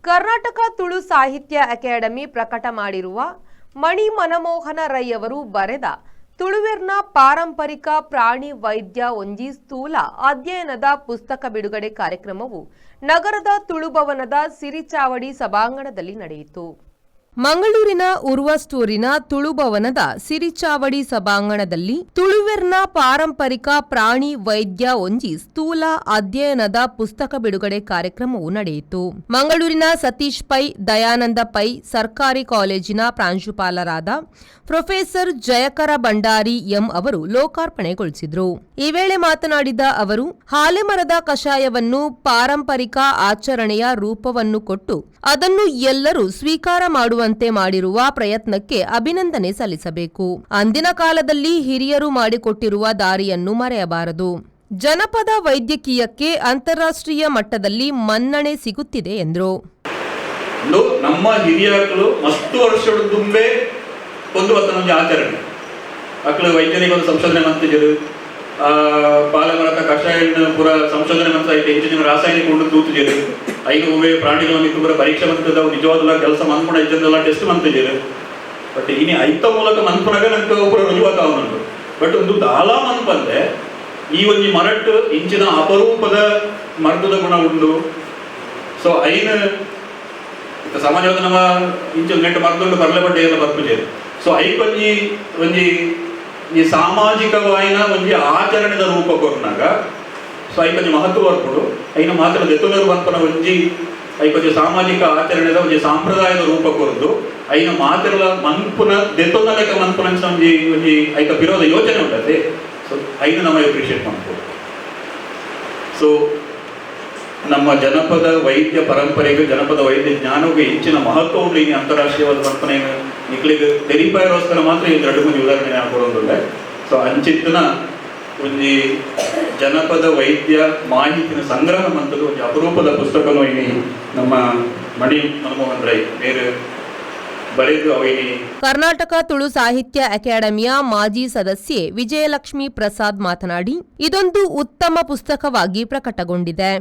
ಕರ್ನಾಟಕ ತುಳು ಸಾಹಿತ್ಯ ಅಕಾಡೆಮಿ ಪ್ರಕಟ ಮಾಡಿರುವ ಮಣಿ ಮನಮೋಹನ ರೈ ಅವರು ಬರೆದ ತುಳುವೆರ್ನ ಪಾರಂಪರಿಕ ಪ್ರಾಣಿ ವೈದ್ಯ ಒಂಜಿ ಸ್ಥೂಲ ಅಧ್ಯಯನದ ಪುಸ್ತಕ ಬಿಡುಗಡೆ ಕಾರ್ಯಕ್ರಮವು ನಗರದ ತುಳುಭವನದ ಸಿರಿಚಾವಡಿ ಸಭಾಂಗಣದಲ್ಲಿ ನಡೆಯಿತು. ಮಂಗಳೂರಿನ ಉರ್ವ ಸ್ಟೋರಿನ ತುಳುಭವನದ ಸಿರಿಚಾವಡಿ ಸಭಾಂಗಣದಲ್ಲಿ ತುಳುವೆರ್ನ ಪಾರಂಪರಿಕ ಪ್ರಾಣಿ ವೈದ್ಯ ಒಂಜಿ ಸ್ಥೂಲ ಅಧ್ಯಯನದ ಪುಸ್ತಕ ಬಿಡುಗಡೆ ಕಾರ್ಯಕ್ರಮವು ನಡೆಯಿತು. ಮಂಗಳೂರಿನ ಸತೀಶ್ ಪೈ ದಯಾನಂದ ಪೈ ಸರ್ಕಾರಿ ಕಾಲೇಜಿನ ಪ್ರಾಂಶುಪಾಲರಾದ ಪ್ರೊಫೆಸರ್ ಜಯಕರ ಭಂಡಾರಿ ಎಂ ಅವರು ಲೋಕಾರ್ಪಣೆಗೊಳಿಸಿದರು. ಈ ವೇಳೆ ಮಾತನಾಡಿದ ಅವರು, ಹಾಲೆಮರದ ಕಷಾಯವನ್ನು ಪಾರಂಪರಿಕ ಆಚರಣೆಯ ರೂಪವನ್ನು ಕೊಟ್ಟು ಅದನ್ನು ಎಲ್ಲರೂ ಸ್ವೀಕಾರ ಮಾಡುವಂತೆ ಮಾಡಿರುವ ಪ್ರಯತ್ನಕ್ಕೆ ಅಭಿನಂದನೆ ಸಲ್ಲಿಸಬೇಕು. ಅಂದಿನ ಕಾಲದಲ್ಲಿ ಹಿರಿಯರು ಮಾಡಿಕೊಟ್ಟಿರುವ ದಾರಿಯನ್ನು ಮರೆಯಬಾರದು. ಜನಪದ ವೈದ್ಯಕೀಯಕ್ಕೆ ಅಂತಾರಾಷ್ಟ್ರೀಯ ಮಟ್ಟದಲ್ಲಿ ಮನ್ನಣೆ ಸಿಗುತ್ತಿದೆ ಎಂದರು. ಒಂದು ನಮ್ಮ ಹಿರಿಯಾಕಲು ಮಸ್ತ್ ವರ್ಷದ ತುಂಬೆ ಒಂದು ಒಂಜಿ ಆಚರಣೆ. ಅಕ್ಲು ವೈಜ್ಞಾನಿಕ ಒಂದು ಸಂಶೋಧನೆ ಮಂತಿಜರು, ಪಾಲಮರತ ಕಷಾಯ ಪೂರ ಸಂಶೋಧನೆ ಮಂತ ಐತೆ. ಹೆಚ್ಚಿನ ರಾಸಾಯನಿಕ ಉಂಡು ತೂತುಜರು. ಐನು ಹೂವೆ ಪ್ರಾಣಿಗಳ ಪೂರ ಪರೀಕ್ಷೆ ಮಂತದ ನಿಜವಾದ ಕೆಲಸ ಮನ್ಪುಣ ಇಜ್ಜಂದೆಲ್ಲ ಟೆಸ್ಟ್ ಮಂತಿಜರು. ಬಟ್ ಇನಿ ಐತ ಮೂಲಕ ಮನ್ಪುನಗ ನಂಗೆ ಪೂರ ರುಜುವಾತ ಆವನುಂಡು. ಬಟ್ ಒಂದು ದಾಲ ಮನ್ಪಂದೆ ಈ ಒಂಜಿ ಮರಟ್ ಇಂಚಿನ ಅಪರೂಪದ ಮರ್ದದ ಗುಣ ಉಂಡು. ಸೊ ಐನ ಇತ್ತ ಸಾಮಾನ್ಯವಾದ ನಮ್ಮ ಇಂಚು ನೆಟ್ ಮರ್ದುಂಡು ಪರ್ಲೆ ಬಡ್ಡೆ ಎಲ್ಲ ಬರ್ಪುಜೇರು. ಸೊ ಐಕ್ ಒಂಜಿ ಒಂಜಿ ಈ ಸಾಮಾಜಿಕವಾಯಿನ ಒಂಜಿ ಆಚರಣೆದ ರೂಪ ಕೊರ್ನಾಗ, ಸೊ ಐಕ್ ಒಂಜಿ ಮಹತ್ವ ಬರ್ಪುಡು. ಐನ ಮಾತ್ರ ದೆತ್ತೊನರು ಪನ್ಪನ ಒಂಜಿ ಐಕ್ ಒಂಜಿ ಸಾಮಾಜಿಕ ಆಚರಣೆದ ಒಂಜಿ ಸಾಂಪ್ರದಾಯದ ರೂಪ ಕೊರ್ದು, ಐನ ಮಾತ್ರಲ ಮನ್ಪುನ ದೆತ್ತೊಂದ ಲೆಕ್ಕ ಮನ್ಪುನ ಒಂಜಿ ಒಂಜಿ ಐತ ವಿರೋಧ ಯೋಚನೆ ಉಂಟದೆ. ಸೊ ಐನ ನಮ್ಮ ಅಪ್ರಿಷಿಯೇಟ್ ಮಾಡ್ಬೋದು. ಸೊ ನಮ್ಮ ಜನಪದ ವೈದ್ಯ ಪರಂಪರೆಗೆ, ಜನಪದ ವೈದ್ಯ ಜ್ಞಾನಕ್ಕೆ ಹೆಚ್ಚಿನ ಮಹತ್ವ ಉಂಟು. ಈ ಅಂತಾರಾಷ್ಟ್ರೀಯವಾದ ಪನ್ಪನೆಯನ್ನು ನಿಕ್ಲಿಗೆ ತೆರಿಪಾಯರೋಸ್ಕರ ಮಾತ್ರ ಈ ಎರಡು ಮಂದಿ ಉದಾಹರಣೆ ನಾನು ಕೊಡೋದಿಲ್ಲ. ಸೊ ಅಂಚಿತ್ತಿನ ಒಂಜಿ ಜನಪದ ವೈದ್ಯ ಮಾಹಿತಿನ ಸಂಗ್ರಹ ಮಂತದ್ದು ಒಂಜಿ ಅಪರೂಪದ ಪುಸ್ತಕನು ಇನಿ ನಮ್ಮ ಮಣಿ ಮನಮೋಹನ್ ರೈ ಮೇರು ಬರೆದು ಅವು ಇನಿ ಕರ್ನಾಟಕ ತುಳು ಸಾಹಿತ್ಯ ಅಕಾಡೆಮಿಯ ಮಾಜಿ ಸದಸ್ಯೆ ವಿಜಯಲಕ್ಷ್ಮಿ ಪ್ರಸಾದ್ ಮಾತನಾಡಿ, ಇದೊಂದು ಉತ್ತಮ ಪುಸ್ತಕವಾಗಿ ಪ್ರಕಟಗೊಂಡಿದೆ.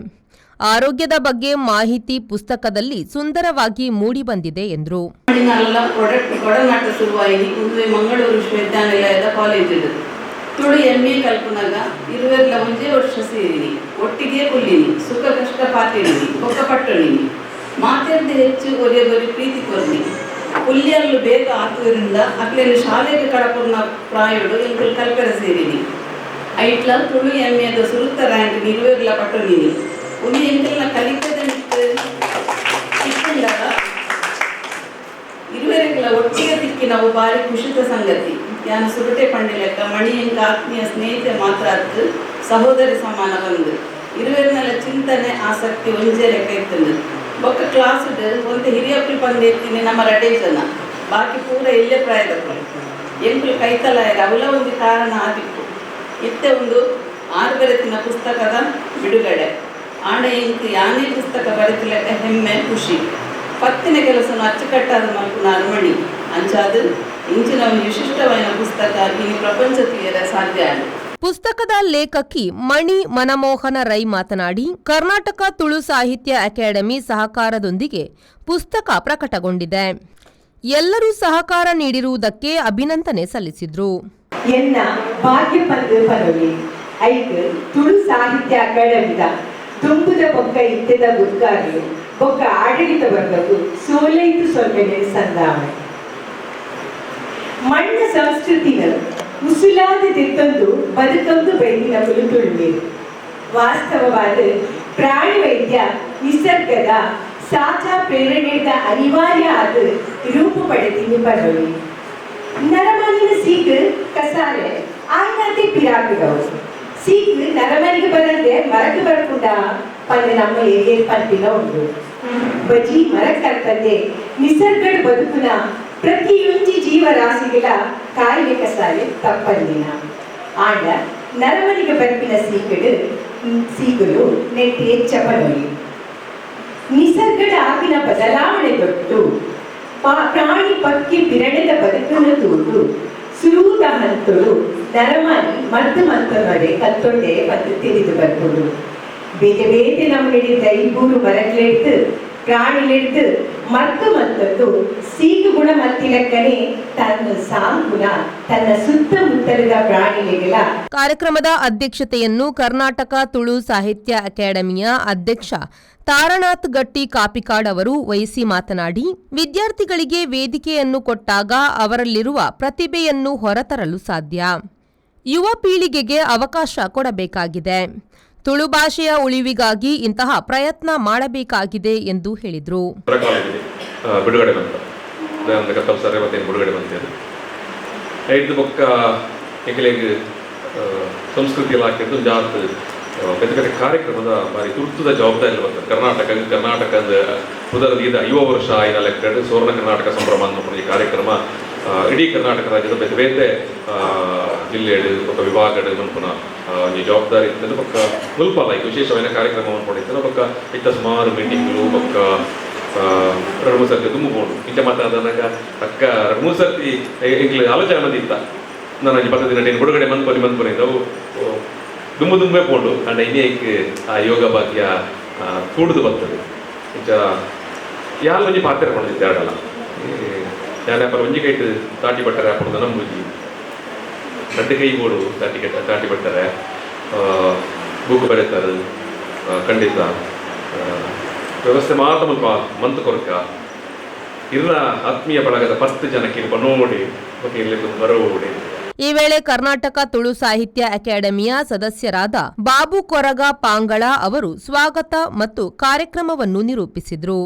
ಆರೋಗ್ಯದ ಬಗ್ಗೆ ಮಾಹಿತಿ ಪುಸ್ತಕದಲ್ಲಿ ಸುಂದರವಾಗಿ ಮೂಡಿಬಂದಿದೆ ಎಂದರು. ನಾಡಿನಲ್ಲ ಒಡನಾಟ ಶುರುವಾಯಿನಿ ಉಂದುವೆ ಮಂಗಳೂರು ವಿಶ್ವವಿದ್ಯಾನಿಲಯದ ಕಾಲೇಜಿಡು. ತುಳು ಎಂ ಎ ಕಲ್ಪುನಗ ಇರುವೆರ್ಲ ಒಂಜೇ ವರ್ಷ ಸೇರಿನಿ. ಒಟ್ಟಿಗೆ ಕುಲ್ಲಿನಿ, ಸುಖ ಕಷ್ಟ ಪಾತಿಡಿನಿ, ಬೊಕ್ಕ ಪಟ್ಟಣಿನಿ. ಮಾತೆರ್ದು ಹೆಚ್ಚು ಒರಿಯಗೊರಿ ಪ್ರೀತಿ ಕೊರ್ನಿ. ಪುಲ್ಯಲ್ಲು ಬೇಗ ಆತುವರಿಂದ ಅಕ್ಲೇನು ಶಾಲೆಗೆ ಕಡಪುರ್ನ ಪ್ರಾಯೋಡು ಎಂಕುಲು ಕಲ್ಪೆರ ಸೇರಿನಿ. ಐಟ್ಲ ತುಳು ಎಂ ಎದ ಸುರುತ್ತ ರ್ಯಾಂಕ್ ಇರುವೆರ್ಲ ಪಟ್ಟಣಿನಿ. ಉಂದು ಎಂಕಲ್ನ ಕಲಿತದ ಮಿತ್ತ್ ಇತ್ತುಂಡಲ ಇರುವೆರೆಗಳ ಒಟ್ಟಿಗೆ ತಿಕ್ಕಿನವು ಬಾರಿ ಖುಷಿತ ಸಂಗತಿ. ಯಾನು ಸುರುಟೆ ಪಂಡಿಲೆಕ್ಕ, ಮಣಿ ಎಂಕ ಆತ್ಮೀಯ ಸ್ನೇಹಿತೆ ಮಾತ್ರ ಅತ್ತು, ಸಹೋದರಿ ಸಮಾನ ಬಂದು. ಇರುವೆರ್ನೆಲ್ಲ ಚಿಂತನೆ, ಆಸಕ್ತಿ ಒಂಜೇ ಲೆಕ್ಕ ಇತ್ತಂದು. ಬೊಕ್ಕ ಕ್ಲಾಸ್ ಒಂತೆ ಹಿರಿಯಕ್ಲು ಪಂದಿರ್ತೀನಿ ನಮ್ಮ ರಡೇ ಜನ, ಬಾಕಿ ಪೂರ ಇಲ್ಲೇ ಪ್ರಾಯದಕ್ಕಲು. ಎಂಕುಲು ಕೈತಲಾಯರ ಅವಲ ಒಂದು ಕಾರಣ ಆದಿಪ್ಪು. ಇತ್ತೆ ಒಂದು ಆರು ಬರೆತಿನ ಪುಸ್ತಕದ ಬಿಡುಗಡೆ ಆಂಡ ಎಂಕ್ ಯಾನೇ ಪುಸ್ತಕ ಬರೆತಿಲೆಕ್ಕ ಹೆಮ್ಮೆ, ಖುಷಿ. ಪತ್ತಿನ ಕೆಲಸನು ಅಚ್ಚುಕಟ್ಟಾದ ಮಲ್ಪುನ ಅರಮಣಿ. ಅಂಚಾದ್ ಇಂಚಿನ ಒಂದು ವಿಶಿಷ್ಟವಾದ ಪುಸ್ತಕ ಇನಿ ಪ್ರಪಂಚ ತೀಯರ ಸಾಧ್ಯ ಆಂಡ್. ಪುಸ್ತಕದ ಲೇಖಕಿ ಮಣಿ ಮನಮೋಹನ ರೈ ಮಾತನಾಡಿ, ಕರ್ನಾಟಕ ತುಳು ಸಾಹಿತ್ಯ ಅಕಾಡೆಮಿ ಸಹಕಾರದೊಂದಿಗೆ ಪುಸ್ತಕ ಪ್ರಕಟಗೊಂಡಿದೆ. ಎಲ್ಲರೂ ಸಹಕಾರ ನೀಡಿರುವುದಕ್ಕೆ ಅಭಿನಂದನೆ ಸಲ್ಲಿಸಿದರು. ಎನ್ನ ಭಾಗ್ಯ ಪಂದ್ ಪನೊಲಿ. ಐಕ್ ತುಳು ಸಾಹಿತ್ಯ ಅಕಾಡೆಮಿದ ದುಂಬುದ ಬೊಕ್ಕ ಇತ್ತೆದ ಗುರ್ಕಾರ್ಲು ಬೊಕ್ಕ ಆಡಳಿತ ವರ್ಗಕ್ಕೂ ಸೋಲೈತು ಸೊಲ್ಮೆಲೆ ಸಂದಾಮೆ. ಮಣ್ಣ ಸಂಸ್ಕೃತಿನ ಉಸುಲಾದ ದಿತ್ತೊಂದು ಬದುಕೊಂದು ಬೈದಿನ ತುಳುವೇರು. ವಾಸ್ತವವಾದ ಪ್ರಾಣಿ ವೈದ್ಯ ನಿಸರ್ಗದ ಸಾಚಾ ಪ್ರೇರಣೆದ ಅನಿವಾರ್ಯ ಆದ ರೂಪು ಪಡೆದಿನಿ ಪನೊಲಿ. ನರಮನಿನ ಸೀಕ್ ಕಸಾಲೆ ಆಯ್ನಾತೆ ಪಿರಾಕಿದವು. ಸೀಕ್ ನರಮನಿಗೆ ಬರಂದೆ ಮರಕ್ಕೆ ಬರ್ಪುಂಡ ಪಂಡ ನಮ್ಮ ಏರಿಯಲ್ ಪಂಪಿನ ಉಂಡು. ಬಜಿ ಮರಕ್ಕರ್ತಂದೆ ನಿಸರ್ಗದ ಬದುಕುನ ಪ್ರತಿಯೊಂಜಿ ಜೀವರಾಶಿಗಳ ಕಾಯಿಲೆ ಕಸಾಲೆ ತಪ್ಪಂದಿನ. ಆಂಡ ನರಮನಿಗೆ ಬರ್ಪಿನ ಸೀಕಡು ಸೀಕುಲು ನೆಟ್ಟಿ ಹೆಚ್ಚ ಪನೊಲಿ. ನಿಸರ್ಗದ ಆಗಿನ ಬದಲಾವಣೆ ದೊಟ್ಟು ಪ್ರಾಣಿ ಪಕ್ಕಿ ಬಿರಣದ ಬದುಕನ್ನು ತೂದು ಸುರೂತ ಹಂತುಳು ನರಮಾನಿ ಮದ್ದು ಮಂತನೊರೆ ಕತ್ತೊಂಡೆ ಬಂದು ತಿಳಿದು ಬರ್ಬೋದು. ಬೇತೆ ಬೇತೆ ನಮ್ಮಡಿ ದೈಬೂರು ಮರಕ್ಲೆಡ್ದು ಪ್ರಾಣಿಲೆಡ್ದು ಮರ್ಕ ಮತ್ತದ್ದು ಸೀಕು ಗುಣ ಮತ್ತಿಲಕ್ಕನೆ ತನ್ನ ಸಾಂಕುನ ತನ್ನ ಸುತ್ತಮುತ್ತಲಿದ ಪ್ರಾಣಿಲೆಗೆಲ. ಕಾರ್ಯಕ್ರಮದ ಅಧ್ಯಕ್ಷತೆಯನ್ನು ಕರ್ನಾಟಕ ತುಳು ಸಾಹಿತ್ಯ ಅಕಾಡೆಮಿಯ ಅಧ್ಯಕ್ಷ ತಾರನಾಥ್ ಗಟ್ಟಿ ಕಾಪಿಕಾಡ್ ಅವರು ವಹಿಸಿ ಮಾತನಾಡಿ, ವಿದ್ಯಾರ್ಥಿಗಳಿಗೆ ವೇದಿಕೆಯನ್ನು ಕೊಟ್ಟಾಗ ಅವರಲ್ಲಿರುವ ಪ್ರತಿಭೆಯನ್ನು ಹೊರತರಲು ಸಾಧ್ಯ. ಯುವ ಪೀಳಿಗೆಗೆ ಅವಕಾಶ ಕೊಡಬೇಕಾಗಿದೆ. ತುಳು ಭಾಷೆಯ ಉಳಿವಿಗಾಗಿ ಇಂತಹ ಪ್ರಯತ್ನ ಮಾಡಬೇಕಾಗಿದೆ ಎಂದು ಹೇಳಿದರು. ಕಾಲೇಜಿಗೆ ಬಿಡುಗಡೆ ಬಂತ ದಯಾನಂದ ಕತ್ತಲ್ ಸರ್ ಮತ್ತೆ ಬಿಡುಗಡೆ ಬಂತೇನೆ. ಐದು ಬೊಕ್ಕ ಎಂಕಲೆಗ್ ಸಂಸ್ಕೃತಿ ಇಲಾಖೆದ್ದು ಜಾಸ್ತಿ ಬೇತೆ ಬೇತೆ ಕಾರ್ಯಕ್ರಮದ ಬಾರಿ ತುರ್ತುದ ಜವಾಬ್ದಾರಿ ಬರ್ತದೆ. ಕರ್ನಾಟಕ ಕರ್ನಾಟಕ ಪುದರ್ ದೀದ 50 ವರ್ಷ ಆಯಿನ ಲೆಕ್ಕಡ್ ಸುವರ್ಣ ಕರ್ನಾಟಕ ಸಂಭ್ರಮ ಅನ್ನೋ ಈ ಕಾರ್ಯಕ್ರಮ ಇಡೀ ಕರ್ನಾಟಕ ರಾಜ್ಯದ ಬೇತೆ ಬೇತೆ ಜಿಲ್ಲೆಡು ಬೊಕ್ಕ ವಿಭಾಗಡು ಮನ್ಪುನ ಒಂಜಿ ಜವಾಬ್ದಾರಿ ಇತ್ತಂದ್ರೆ, ಬೊಕ್ಕ ಮುಲ್ಪ ಲೈಕ್ ವಿಶೇಷವಾದ ಕಾರ್ಯಕ್ರಮ ಮನ್ಪೊಡಿತ್ತಂದ್ರೆ, ಬೊಕ್ಕ ಇತ್ತ ಸುಮಾರು ಮೀಟಿಂಗ್ಲು, ಬೊಕ್ಕ 2-3 ಸರ್ತಿ ದುಮ್ಮು ಪೋಂಡು. ಇಂಚ ಮಾತಾದಾಗ ಅಕ್ಕ 2-3 ಸರ್ತಿ ಎಂಕ್ಲೆ ಆಲೋಚನೆ ಬಂದಿತ್ತ, ನಾನು ಒಂಜಿ 10 ದಿನ ಬಿಡುಗಡೆ ಮನ್ಪೊಲಿ ಮನ್ಪೊಲಿ ಅವು ದುಮ್ಮು ದುಂಬೆ ಪೋಂಡು. ಅಂಡ ಇನ್ನೇಕ್ ಆ ಯೋಗ ಭಾಗ್ಯ ಕೂಡುದು ಬರ್ತದೆ. ಇಂಚ ಯಾಲ್ ಒಂಜಿ ಪಾತ್ರ ಪಂಡಿದ್ದೆ ಎರಡಲ್ಲ ಯಾರ ಒಂಜಿ ಕೈಟ್ ತಾಟಿ ಬಟ್ಟರೆ ಹಾಪುದು ನಂಬುಜಿ, ರಡ್ಡು ಕೈ ಬೋಡು ತಾಟಿ ಕೆಟ್ಟ ತಾಟಿ ಬಟ್ಟರೆ ಬೂಕು ಬರೀತಾರೆ. ಖಂಡಿತ ವ್ಯವಸ್ಥೆ ಮಾತ್ರ ಮುಲ್ಪ ಮಂತ್ ಕೊರ್ಕ ಇರ್ನ ಆತ್ಮೀಯ ಬಳಗದ 10 ಜನಕ್ಕೆ ಇಲ್ಪ ನೋಡಿ ಬೊಕ್ಕ ಇಲ್ಲಿ ಬರೋಡಿ. ಈ ವೇಳೆ ಕರ್ನಾಟಕ ತುಳು ಸಾಹಿತ್ಯ ಅಕಾಡೆಮಿಯ ಸದಸ್ಯರಾದ ಬಾಬು ಕೊರಗ ಪಾಂಗಳ ಅವರು ಸ್ವಾಗತ ಮತ್ತು ಕಾರ್ಯಕ್ರಮವನ್ನು ನಿರೂಪಿಸಿದರು.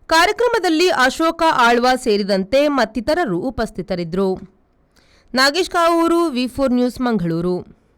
ಕಾರ್ಯಕ್ರಮದಲ್ಲಿ ಅಶೋಕ ಆಳ್ವ ಸೇರಿದಂತೆ ಮತ್ತಿತರರು ಉಪಸ್ಥಿತರಿದ್ದರು. ನಾಗೇಶ್ ಕಾವೂರು, ವಿ4 ನ್ಯೂಸ್, ಮಂಗಳೂರು.